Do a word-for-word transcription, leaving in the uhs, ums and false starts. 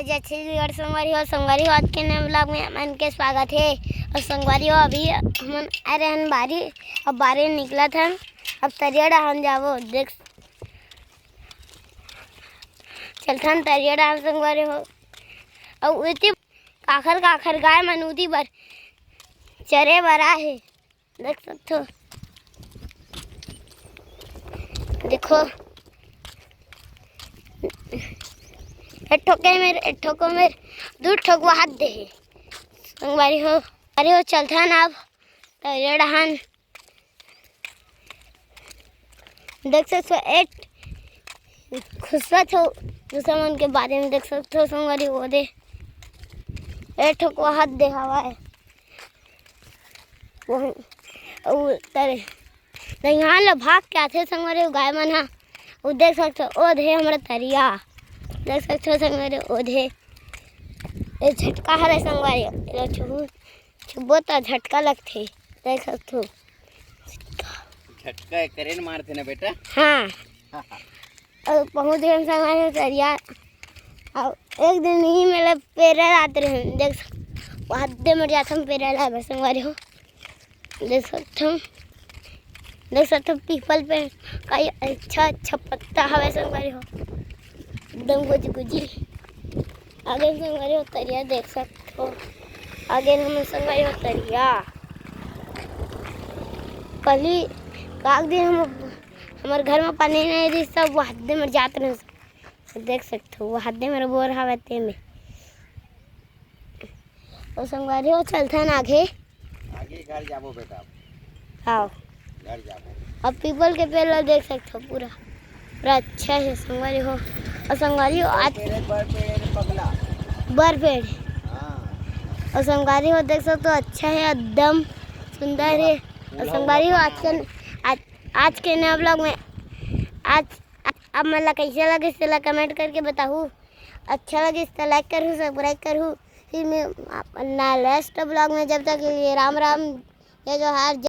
जय छत्तीसगढ़ संगवारी हो, संगवारी हो, आज के नए vlog में आप मन के स्वागत हे। अउ संगवारी हो, अभी हमन आए रहेन बारी, अब बारी निकलत हन, अब तरिया डहान जाबो। देख, चलथन तरिया डहान संगवारी हो। अउ एती काखर काखर गाय मन उती बर चरे बर आए हे। देख सकथो, देखो, एक ठो के मेर, एक ठो को मेर, दू ठो को हाथ दे हे। संगवारी हो, अरे हो, चलथन अब तरिया डहान। देख सकथो, एक खुसरत हो दूसरा मन के बारी में। देख सकथो संगवारी, ओ दे, एक ठो को हाथ दे हवाए। वो, वो तरे, दइहान ले भाग के आथे संगवारी, वो गाय मन हा। वो देख सकथो, ओ दे हमर तरिया। देख सकथो संगवारी, ओ दे, ये झटका हरे संगवारी, एला छुबो, छुबो त झटका लगथे। देख सकथो। झटका करंट मारथे ना बेटा। हाँ। अउ पहुँच गेन संगवारी हो तरिया। अउ एक दिन ही मेला पेरा लात रहे, देख सक-, वो हद्दे मर जाथन पेरा लाए बर संगवारी हो। देख सकथो, देख सकथो पीपल पेड़ का ये अच्छा अच्छा पत्ता हवे संगवारी हो, एकदम गुजी गुजी। आगे संगवारी हो तरिया देख सकथो, आगे हम संगवारी हो तरिया। कल ही काक दिन हम, हमर घर में पानी नहीं रही, सब वो हद्दे मर जात रहे। देख सकथो, वो हद्दे मेर बोर हवे ते में। अउ संगवारी हो, चलथन आगे। आगे घर जाबो बेटा। हाँ। घर जाबो। अब पीपल के पेड़ ला देख सकथो पूरा, पूरा अच्छा हे संगवारी हो। अउ संगवारी हो, आज पेड़ हे, बर पेड़ हे, पगला। बर पेड़। हाँ। अउ संगवारी हो, देख सकथो, अच्छा हे, एकदम सुंदर हे। अउ संगवारी हो, आज के, आज, आज के नया vlog में आज आप मन ला कइसे लगिस, तेला comment करके बताहू। अच्छा लगिस त like करहू, subscribe करहू। फिर मैं अपन ला next vlog में, जब तक के लिए राम राम, जय जोहार, जय